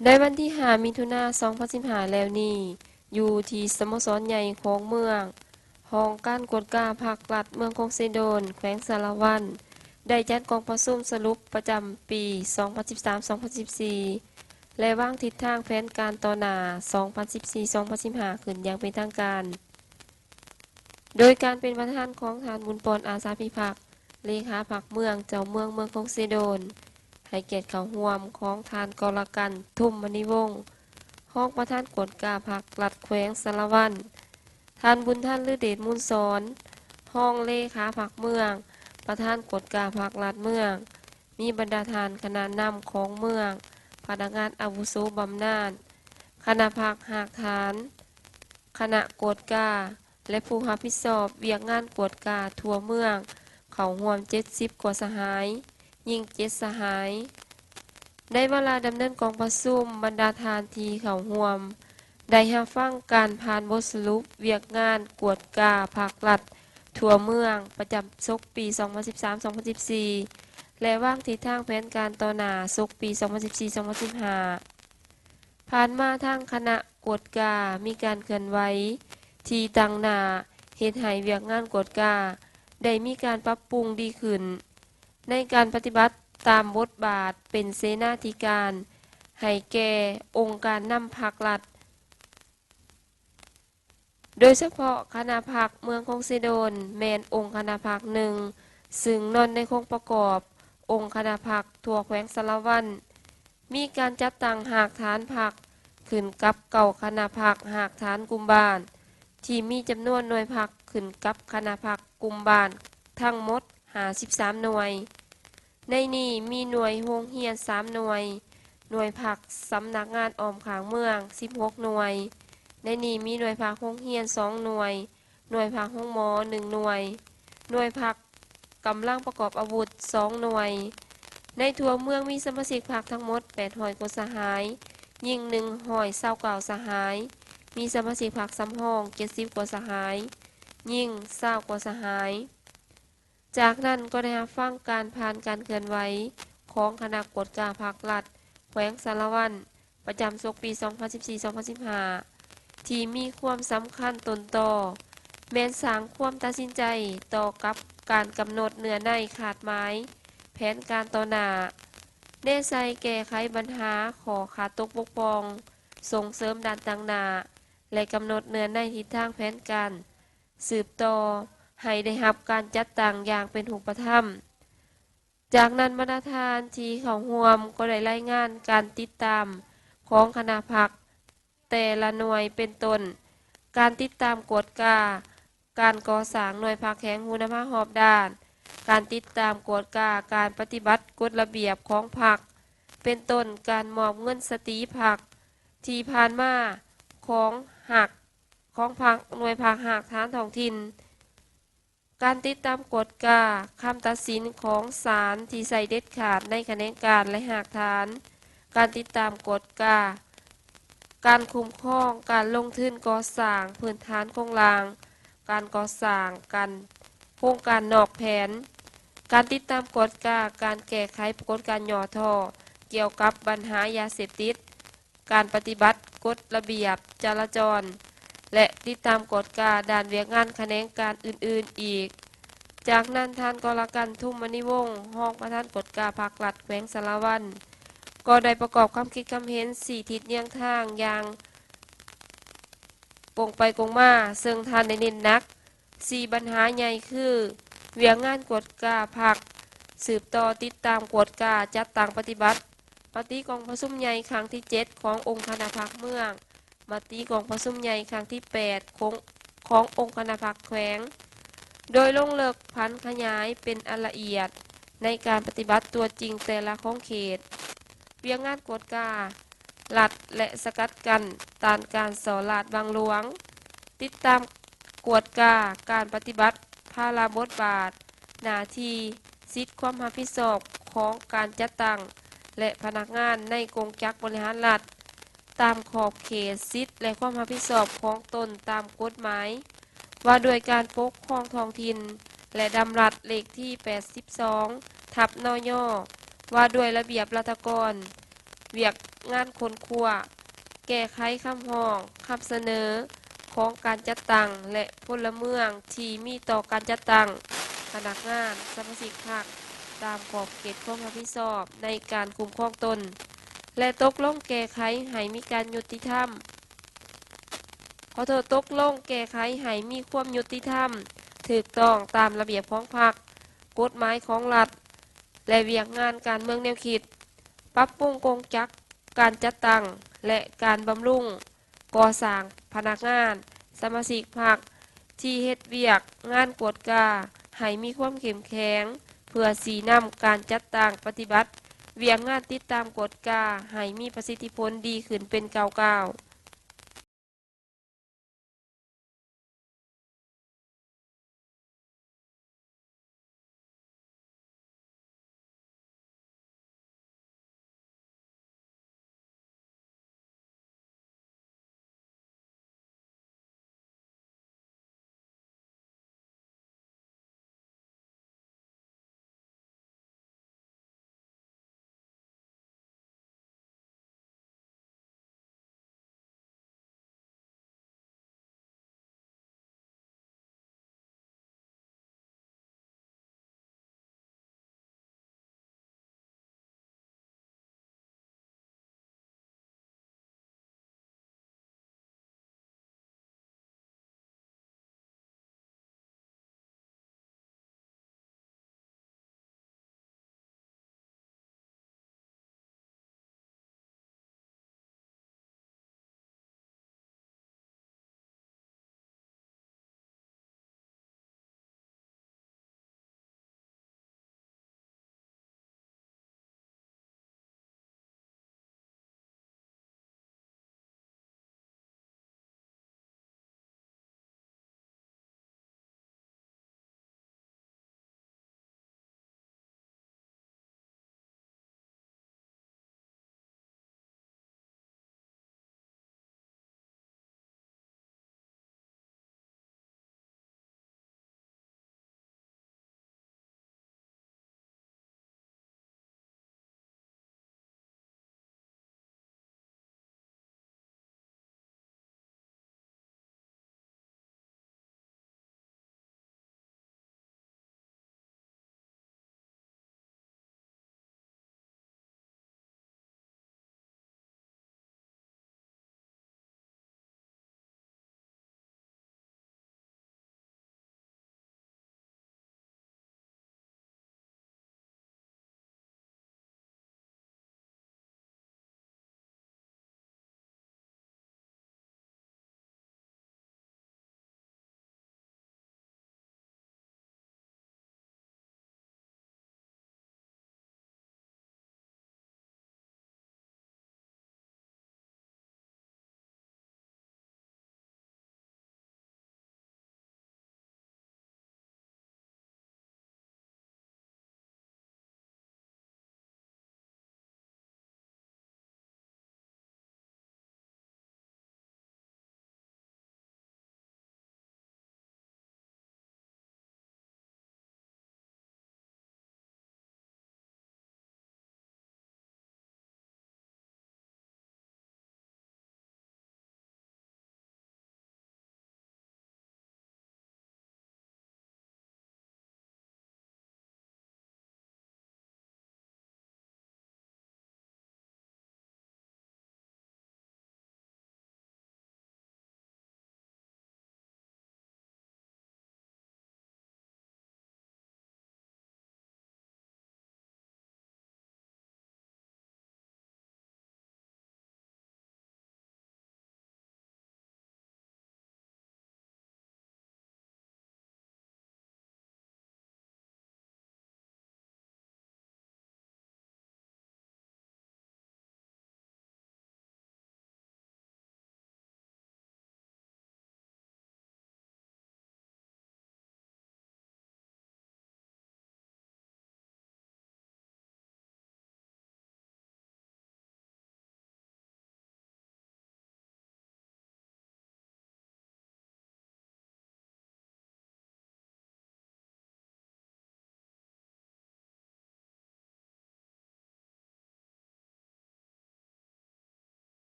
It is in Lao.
ໃນວັນທີຫ້າ ມິຖຸນາ ສອງພັນສິບຫ້າ ແລ້ວນີ້, ຢູ່ທີ່ສະໂມສອນໃຫຍ່ຂອງເມືອງ, ຫ້ອງການກວດກາພັກລັດເມືອງຄົງເຊໂດນ ແຂວງສາລະວັນ ໄດ້ຈັດກອງປະຊຸມສະຫຼຸບປະຈຳປີ ສອງພັນສິບສາມ ສອງພັນສິບສີ່ ແລະ ວາງທິດທາງແຜນການຕໍ່ໜ້າ ສອງພັນສິບສີ່ ສອງພັນສິບຫ້າ ຂຶ້ນຢ່າງເປັນທາງການ. ໂດຍການເປັນປະທານຂອງທ່ານ ບຸນປອນ ອາສາພິພັກ ເລຂາພັກເມືອງ ເຈົ້າເມືອງເມືອງຄົງເຊໂດນ, ໃຫ້ກຽດເຂົ້າຮ່ວມຂອງທ່ານ ກໍລະກັນ ທຸມມະນີວົງ ຮອງປະທານກວດກາພັກລັດແຂວງສາລະວັນ, ທ່ານ ບຸນທັນ ລືເດດມູນສອນ ຮອງເລຂາພັກເມືອງ ປະທານກວດກາພັກລັດເມືອງ, ມີບັນດາທ່ານຄະນະນຳຂອງເມືອງ, ພະນັກງານອາວຸໂສບຳນານ, ຄະນະພັກຮາກຖານ, ຄະນະກວດກາ ແລະ ຜູ້ຮັບຜິດຊອບວຽກງານກວດກາທົ່ວເມືອງ ເຂົ້າຮ່ວມເຈັດສິບກວ່າສະຫາຍ, ຍິງເຈັດສະຫາຍ. ໃນວາລະດຳເນີນກອງປະຊຸມ, ບັນດາທ່ານທີ່ເຂົ້າຮ່ວມ ໄດ້ຮັບຟັງການຜ່ານບົດສະຫຼຸບວຽກງານກວດກາພັກລັດທົ່ວເມືອງ ປະຈຳສົກປີ ສອງພັນສິບສາມ ສອງພັນສິບສີ່ ແລະ ວາງທິດທາງແຜນການຕໍ່ໜ້າສົກປີ ສອງພັນສິບສີ່ ສອງພັນສິບຫ້າ. ຜ່ານມາທາງຄະນະກວດກາມີການເຄື່ອນໄຫວທີ່ຕັ້ງໜ້າເຮັດໃຫ້ວຽກງານກວດກາໄດ້ມີການປັບປຸງດີຂຶ້ນ ໃນການປະຕິບັດຕາມບົດບາດເປັນເສນາທິການໃຫ້ແກ່ອົງການນຳພັກລັດ. ໂດຍສະເພາະຄະນະພັກເມືອງຄົງເຊໂດນແມ່ນອົງຄະນະພັກໜຶ່ງ ຊຶ່ງນອນໃນອົງປະກອບອົງຄະນະພັກທົ່ວແຂວງສາລະວັນ. ມີການຈັດຕັ້ງຮາກຖານພັກຂຶ້ນກັບເກົ້າຄະນະພັກຮາກຖານກຸ່ມບ້ານ ທີ່ມີຈຳນວນໜ່ວຍພັກຂຶ້ນກັບຄະນະພັກກຸ່ມບ້ານທັງໝົດຫ້າສິບສາມໜ່ວຍ. ໃນນີ້ມີໜ່ວຍໂຮງຮຽນສາມໜ່ວຍ, ໜ່ວຍພັກສຳນັກງານອ້ອມຂ້າງເມືອງສິບຫົກໜ່ວຍ. ໃນນີ້ມີໜ່ວຍພັກໂຮງຮຽນສອງໜ່ວຍ, ໜ່ວຍພັກໂຮງໝໍໜຶ່ງໜ່ວຍ, ໜ່ວຍພັກກຳລັງປະກອບອາວຸດສອງໜ່ວຍ. ໃນທົ່ວເມືອງມີສະມາຊິກພັກທັງໝົດແປດຮ້ອຍກວ່າສະຫາຍ, ຍິງໜຶ່ງຮ້ອຍຊາວເກົ້າສະຫາຍ, ມີສະມາຊິກພັກສຳຮອງເຈັດສິບກວ່າສະຫາຍ, ຍິງຊາວກວ່າສະຫາຍ. ຈາກນັ້ນກໍໄດ້ຮັບຟັງການຜ່ານການເຄື່ອນໄຫວຂອງຄະນະກວດກາພັກລັດແຂວງສາລະວັນ ປະຈຳສົກປີ ສອງພັນສິບສີ່ ສອງພັນສິບຫ້າ ທີ່ມີຄວາມສຳຄັນຕົ້ນຕໍ ແມ່ນສ້າງຄວາມຕັດສິນໃຈຕໍ່ກັບການກຳນົດເນື້ອໃນຄາດໝາຍແຜນການຕໍ່ໜ້າ, ແນໃສ່ແກ້ໄຂບັນຫາຂໍ້ຂາດຕົກບົກຜ່ອງ, ສົ່ງເສີມດ້ານຕັ້ງໜ້າ ແລະ ກຳນົດເນື້ອໃນທິດທາງແຜນການ ສືບຕໍ່ໃຫ້ໄດ້ຮັບການຈັດຕັ້ງຢ່າງເປັນຮູບປະທຳ. ຈາກນັ້ນ ບັນດາທ່ານທີ່ເຂົ້າຮ່ວມກໍໄດ້ລາຍງານການຕິດຕາມຂອງຄະນະພັກແຕ່ລະໜ່ວຍ ເປັນຕົ້ນ ການຕິດຕາມກວດກາການກໍ່ສ້າງໜ່ວຍພັກແຂງຮູ້ນຳພາຮອບດ້ານ, ການຕິດຕາມກວດກາການປະຕິບັດກົດລະບຽບຂອງພັກ ເປັນຕົ້ນ ການມອບເງິນສະຕີພັກທີ່ຜ່ານມາຂອງຮັກ ຂອງພັກ ໜ່ວຍພັກຮາກຖານທ້ອງຖິ່ນ, ການຕິດຕາມກວດກາຄຳຕັດສິນຂອງສານທີ່ໃຊ້ເດັດຂາດໃນຂະແໜງການ ແລະ ຮາກຖານ, ການຕິດຕາມກວດກາການຄຸ້ມຄອງການລົງທຶນກໍ່ສ້າງພື້ນຖານໂຄງລ່າງ, ການກໍ່ສ້າງການ ໂຄງການນອກແຜນ, ການຕິດຕາມກວດກາການແກ້ໄຂປາກົດການຫຍໍ້ທໍ້ກ່ຽວກັບບັນຫາຢາເສບຕິດ, ການປະຕິບັດກົດລະບຽບຈະລາຈອນ ແລະ ຕິດຕາມກວດກາດ້ານວຽກງານຂະແໜງການອື່ນໆອີກ. ຈາກນັ້ນ ທ່ານ ກໍລະກັນ ທຸມມະນີວົງ ຮອງປະທານກວດກາພັກລັດແຂວງສາລະວັນ ກໍໄດ້ປະກອບຄຳຄິດຄຳເຫັນ ຊີ້ທິດຍຽງທາງຢ່າງກົງໄປກົງມາ, ເຊິ່ງທ່ານໄດ້ເນັ້ນໜັກ ສີ່ບັນຫາໃຫຍ່ຄື ວຽກງານກວດກາພັກ, ສືບຕໍ່ຕິດຕາມກວດກາຈັດຕັ້ງປະຕິບັດມະຕິກອງປະຊຸມໃຫຍ່ຄັ້ງທີເຈັດຂອງອົງຄະນະພັກເມືອງ, ມະຕິກອງປະຊຸມໃຫຍ່ຄັ້ງທີແປດຂອງ ຂອງອົງຄະນະພັກແຂວງ, ໂດຍລົງເລິກຜັນຂະຫຍາຍເປັນອັນລະອຽດໃນການປະຕິບັດຕົວຈິງແຕ່ລະຂົງເຂດ. ວຽກງານກວດກາລັດ ແລະ ສະກັດກັ້ນຕ້ານການສໍ້ລາດບັງຫຼວງ, ຕິດຕາມກວດກາການປະຕິບັດພາລະບົດບາດ, ໜ້າທີ່, ສິດຄວາມຮັບຜິດຊອບຂອງການຈັດຕັ້ງ ແລະ ພະນັກງານໃນກົງຈັກບໍລິຫານລັດ ຕາມຂອບເຂດສິດ ແລະ ຄວາມຮັບຜິດຊອບຂອງຕົນຕາມກົດໝາຍວ່າດ້ວຍການປົກຄອງທ້ອງຖິ່ນ ແລະ ດຳລັດເລກທີ ແປດສິບສອງ ທັບ ນຍ ວ່າດ້ວຍລະບຽບລັດຖະກອນ ວຽກງານຄົ້ນຄວ້າ, ແກ້ໄຂຄຳຮ້ອງ, ຄຳສະເໜີຂອງການຈັດຕັ້ງ ແລະ ພົນລະເມືອງທີ່ມີຕໍ່ການຈັດຕັ້ງ, ພະນັກງານ, ສະມາຊິກພັກ ຕາມຂອບເຂດຄວາມຮັບຜິດຊອບໃນການຄຸ້ມຄອງຕົນ ແລະ ຕົກລົງແກ້ໄຂໃຫ້ມີການຍຸຕິທຳ, ຂໍໂທດ, ຕົກລົງແກ້ໄຂໃຫ້ມີຄວາມຍຸຕິທຳ, ຖືກຕ້ອງຕາມລະບຽບຂອງພັກ, ກົດໝາຍຂອງລັດ ແລະ ວຽກງານການເມືອງແນວຄິດ, ປັບປຸງກົງຈັກການຈັດຕັ້ງ ແລະ ການບຳລຸງ, ກໍ່ສ້າງພະນັກງານ, ສະມາຊິກພັກທີ່ເຮັດວຽກງານກວດກາໃຫ້ມີຄວາມເຂັ້ມແຂງ ເພື່ອຊີ້ນຳການຈັດຕັ້ງປະຕິບັດວຽກງານຕິດຕາມກວດກາໃຫ້ມີປະສິດທິຜົນດີຂຶ້ນເປັນກ້າວໆ.